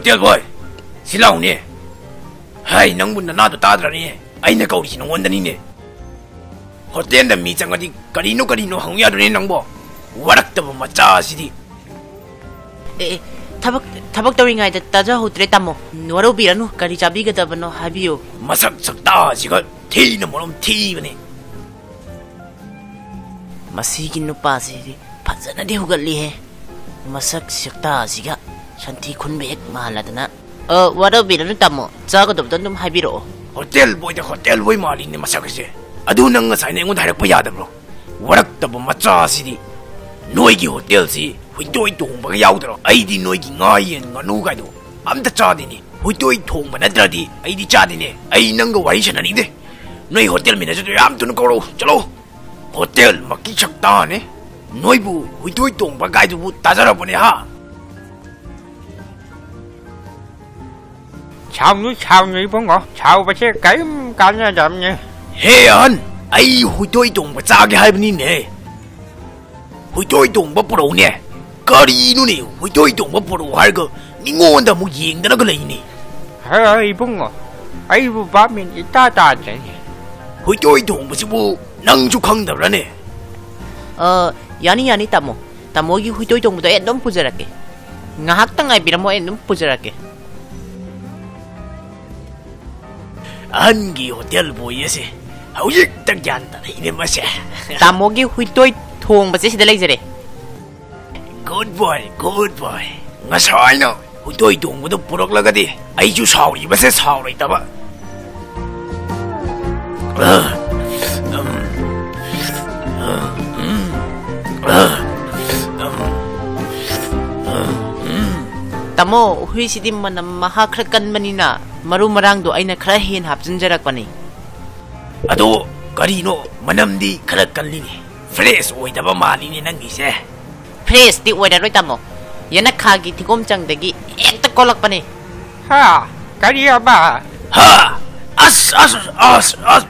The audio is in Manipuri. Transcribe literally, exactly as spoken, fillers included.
ꯍꯣꯇꯦꯜ ꯕꯣꯏ, ꯁꯤ ꯂꯥꯎꯅꯦ꯫ ꯍꯥꯏ, ꯅꯪꯕꯨ ꯅꯅꯥꯗꯣ ꯇꯥꯗ꯭ꯔꯅꯦ? ꯑꯩꯅ ꯀꯧꯔꯤꯁꯤ ꯅꯉꯣꯟꯗꯅꯤꯅꯦ꯫ ꯍꯣꯇꯦꯜꯗ ꯃꯤ ꯆꯪꯉꯗꯤ ꯀꯔꯤꯅꯣ ꯀꯔꯤꯅꯣ ꯍꯪꯉꯨ ꯌꯥꯗ꯭ꯔꯣꯅꯦ ꯅꯪꯕꯣ? ꯋꯥꯔꯛꯇꯕ ꯃꯆꯥ ꯑꯁꯤꯗꯤ꯫ ꯑꯦ, ꯑꯦ, ꯊꯕꯛ, ꯊꯕꯛ ꯇꯧꯔꯤꯉꯩꯗ ꯇꯥꯖꯍꯧꯗ꯭ꯔꯦ, ꯇꯥꯃꯣ꯫ ꯋꯥꯔꯧꯕꯤꯔꯅꯨ, ꯀꯔꯤ ꯆꯥꯕꯤꯒꯗꯕꯅꯣ ꯍꯥꯏꯕꯤꯌꯨ꯫ ꯃꯁꯛ ꯁꯛꯇꯥꯁꯤꯒ ꯊꯤꯅ ꯃꯔꯣꯝ ꯊꯤꯕꯅꯤ꯫ ꯃꯁꯤꯒꯤ ꯅꯨꯄꯥꯁꯤꯗꯤ ꯐꯖꯅꯗꯤ ꯍꯨꯒꯠꯂꯤꯍꯦ꯫ ꯃꯁꯛ ꯁꯛꯇꯥꯁꯤꯒ ꯁꯟꯊꯤ ꯈꯨꯟꯕ ꯍꯦꯛ ꯃꯥꯜꯂꯗꯅ꯫ ꯑ, ꯋꯥꯔꯧꯕꯤꯔꯅꯨ ꯇꯥꯃꯣ, ꯆꯥꯒꯗꯕꯗꯣ ꯑꯗꯨꯝ ꯍꯥꯏꯕꯤꯔꯛꯑꯣ꯫ ꯍꯣꯇꯦꯜ ꯕꯣꯏꯗ ꯍꯣꯇꯦꯜ ꯕꯣꯏ ꯃꯥꯜꯂꯤꯅꯦ ꯃꯁꯛ ꯑꯁꯦ꯫ ꯑꯗꯨ ꯅꯪ ꯉꯁꯥꯏꯅ ꯑꯩꯉꯣꯟꯗ ꯍꯥꯏꯔꯛꯄ ꯌꯥꯗꯕ꯭ꯔꯣ? ꯋꯥꯔꯛꯇꯕ ꯃꯆꯥ ꯑꯁꯤꯗꯤ꯫ ꯅꯣꯏꯒꯤ ꯍꯣꯇꯦꯜꯁꯤ ꯍꯨꯏꯇꯣꯏ ꯇꯣꯡꯕꯒ ꯌꯥꯎꯗ꯭ꯔꯣ? ꯑꯩꯗꯤ ꯅꯣꯏꯒꯤ ꯉꯥ, ꯌꯦꯟ, ꯉꯥꯅꯨ ꯀꯥꯏꯗꯣ ꯑꯝꯇ ꯆꯥꯗꯦꯅꯦ꯫ ꯍꯨꯏꯇꯣꯏ ꯊꯣꯡꯕ ꯅꯠꯇ꯭ꯔꯗꯤ ꯑꯩꯗꯤ ꯆꯥꯗꯦꯅꯦ꯫ ꯑꯩ ꯅꯪꯒ ꯋꯥꯔꯤ ꯁꯥꯟꯅꯅꯤꯡꯗꯦ꯫ ꯅꯣꯏ ꯍꯣꯇꯦꯜ ꯃꯦꯅꯦꯖꯔꯗꯣ ꯌꯥꯝ ꯊꯨꯅ ꯀꯧꯔꯛꯎ꯫ ꯆꯠꯂꯣ꯫ ꯍꯣꯇꯦꯜ ꯃꯛꯀꯤ ꯁꯛꯇꯥꯅꯦ꯫ ꯅꯣꯏꯕꯨ ꯍꯨꯏꯇꯣꯏ ꯇꯣꯡꯕ ꯀꯥꯏꯗꯨꯕꯨ ꯇꯥꯖꯔꯕꯅꯦ ꯍꯥ? ꯁꯥꯎꯅꯨ, ꯁꯥꯎꯅꯨ ꯏꯕꯨꯡꯉꯣ, ꯁꯥꯎꯕꯁꯦ ꯀꯔꯤꯝ ꯀꯥꯟꯅꯗꯕꯅꯦ꯫ ꯍꯦ ꯑꯍꯟ, ꯑꯩ ꯍꯨꯏꯇꯣꯏ ꯇꯣꯡꯕ ꯆꯥꯒꯦ ꯍꯥꯏꯕꯅꯤꯅꯦ꯫ ꯍꯨꯏꯇꯣꯏ ꯇꯣꯡꯕ ꯄꯨꯔꯛꯎꯅꯦ꯫ ꯀꯔꯤꯅꯣꯅꯦ, ꯍꯨꯏꯇꯣꯏ ꯇꯣꯡꯕ ꯄꯨꯔꯛꯎ ꯍꯥꯏꯔꯒ ꯃꯤꯉꯣꯟꯗ ꯑꯃꯨꯛ ꯌꯦꯡꯗꯅꯒ ꯂꯩꯅꯦ꯫ ꯍꯦ ꯏꯕꯨꯡꯉꯣ, ꯑꯩꯕꯨ ꯚꯥꯞ ꯃꯦꯟ ꯏꯇꯥ ꯇꯥꯗ꯭ꯔꯦꯅꯦ꯫ ꯍꯨꯏꯇꯣꯏ ꯇꯣꯡꯕꯁꯤꯕꯨ ꯅꯪꯁꯨ ꯈꯪꯗꯕ꯭ꯔꯥꯅꯦ? ꯑ, ꯌꯥꯅꯤ, ꯌꯥꯅꯤ, ꯇꯥꯃꯣ꯫ ꯇꯥꯃꯣꯒꯤ ꯍꯨꯏꯇꯣꯏ ꯇꯣꯡꯕꯗꯣ ꯑꯩ ꯑꯗꯨꯝ ꯄꯨꯖꯔꯛꯀꯦ꯫ ꯉꯥꯏꯍꯥꯛꯇꯪ ꯉꯥꯏꯕꯤꯔꯝꯃꯣ, ꯑꯩ ꯑꯗꯨꯝ ꯄꯨꯖꯔꯛꯀꯦ꯫ ꯑꯍꯟꯒꯤ ꯍꯣꯇꯦꯜ ꯕꯣꯏ ꯑꯁꯦ ꯍꯧꯖꯤꯛꯇ ꯒ꯭ꯌꯥꯟ ꯇꯥꯔꯛꯏꯅꯦ ꯃꯁꯦ꯫ ꯇꯥꯃꯣꯒꯤ ꯍꯨꯏꯇꯣꯏ ꯊꯣꯡꯕꯁꯦ ꯁꯤꯗ ꯂꯩꯖꯔꯦ꯫ Good boy, good boy. ꯉꯁꯥꯏꯅ ꯍꯨꯏꯇꯣꯏ ꯊꯣꯡꯕꯗꯣ ꯄꯨꯔꯛꯂꯒꯗꯤ ꯑꯩꯁꯨ ꯁꯥꯎꯔꯤꯕꯁꯦ ꯁꯥꯎꯔꯣꯏꯗꯕ꯫ ꯇꯥꯃꯣ, ꯍꯨꯏꯁꯤꯗꯤ ꯃꯅꯝ ꯃꯍꯥ ꯈꯔ ꯀꯟꯕꯅꯤꯅ ꯃꯔꯨ ꯃꯔꯥꯡꯗꯣ ꯑꯩꯅ ꯈꯔ ꯍꯦꯟꯅ ꯍꯥꯞꯆꯤꯟꯖꯔꯛꯄꯅꯤ꯫ ꯑꯗꯣ ꯀꯔꯤꯅꯣ ꯃꯅꯝꯗꯤ ꯈꯔ ꯀꯜꯂꯤꯅꯦ, fresh ꯑꯣꯏꯗꯕ ꯃꯥꯜꯂꯤꯅꯦ ꯅꯪꯒꯤꯁꯦ꯫ Freshꯇꯤ ꯑꯣꯏꯔꯔꯣꯏ ꯇꯥꯃꯣ, ꯌꯦꯅꯈꯥꯒꯤ ꯊꯤꯒꯣꯝ ꯆꯪꯗꯒꯤ ꯍꯦꯛꯇ ꯀꯣꯜꯂꯛꯄꯅꯤ꯫ ꯍꯥ? ꯀꯔꯤ ꯍꯥꯏꯕ? ꯍꯥ? ꯑꯁ, ꯑꯁ, ꯑꯁ, ꯑꯁ꯫